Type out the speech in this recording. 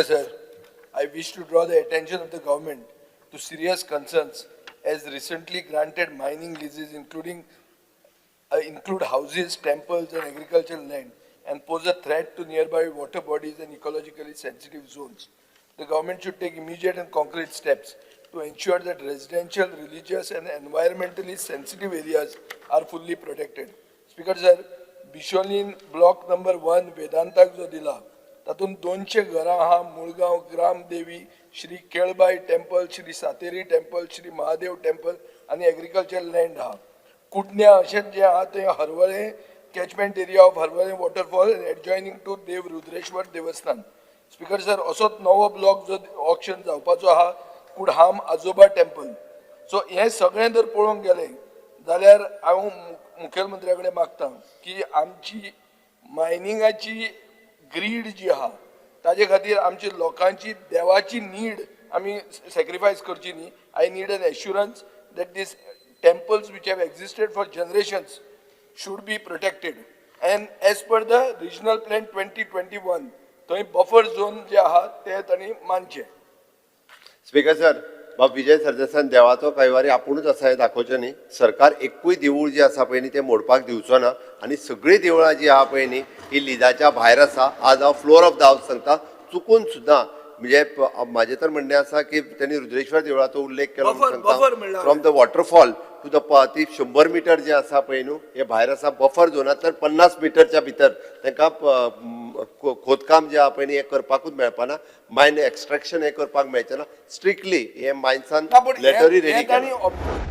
Sir, I wish to draw the attention of the government to serious concerns as recently granted mining leases including include houses, temples and agricultural land and pose a threat to nearby water bodies and ecologically sensitive zones. The government should take immediate and concrete steps to ensure that residential, religious and environmentally sensitive areas are fully protected. Speaker sir, Bicholim block number 1 वेदांताक जो दिला तातूंत 200 घरां आहा. मुळगांव ग्रामदेवी, Shri Kelbai temple, Shri Sateri temple, Shri Mahadev temple आनी agriculture land आहा. कुडण्या अशेंच जें आहा तें Harvalem catchment area of Harvalem waterfall adjoining to Dev Rudreshwar Devasthan. Speaker sir, असोच नवो ब्लॉक जो ऑक्शन जावपाचो आहा, कुडहाम आजोबा टेम्पल. सो हें सगळें जर पळोवंक गेलें जाल्यार हांव मुखेलमंत्र्या कडेन मागता की आमची मायनिंगाची ग्रीड जी आहा ताजे खातीर आमची लोकांची देवाची नीड आमी सॅक्रिफायस करची न्ही. I need an assurance that these temples which have existed for generations should be protected and as per the regional plan 2021 थंय बफर झोन जे आहा ते तांणी मानचे. स्पीकर सर, बाब विजय सरदेसाय देवाचो कैवारी आपुणूच आसा हें दाखोवचें न्ही. सरकार एकूय देवूळ जी आसा पळय न्ही, तें मोडपाक दिवचो ना आनी सगळीं देवळां जी आहा पळय न्ही, ही लिजाच्या भायर आसा. आज हांव फ्लोर ऑफ the house सांगता, चुकून सुद्दां म्हणजे म्हाजें तर म्हणणें आसा की त्यांनी रुद्रेश्वर देवळाचो उल्लेख केलो म्हणून Buffer सांगता, म्हणल्यार? From the waterfall to the ती 100 मिटर जे आसा पळय न्हू, हे भायर आसा. बफर झोनांतल्यान 50 मिटरच्या भितर तांकां खोदकाम जें आहा पळय न्ही, हें करपाकूच मेळपाना. मायन एक्स्ट्रेक्शन हें करपाक मेळचें ना. स्ट्रिक्टली हे मायन्सान ना, पूण लेटरूय हें रेडी तांणी केला.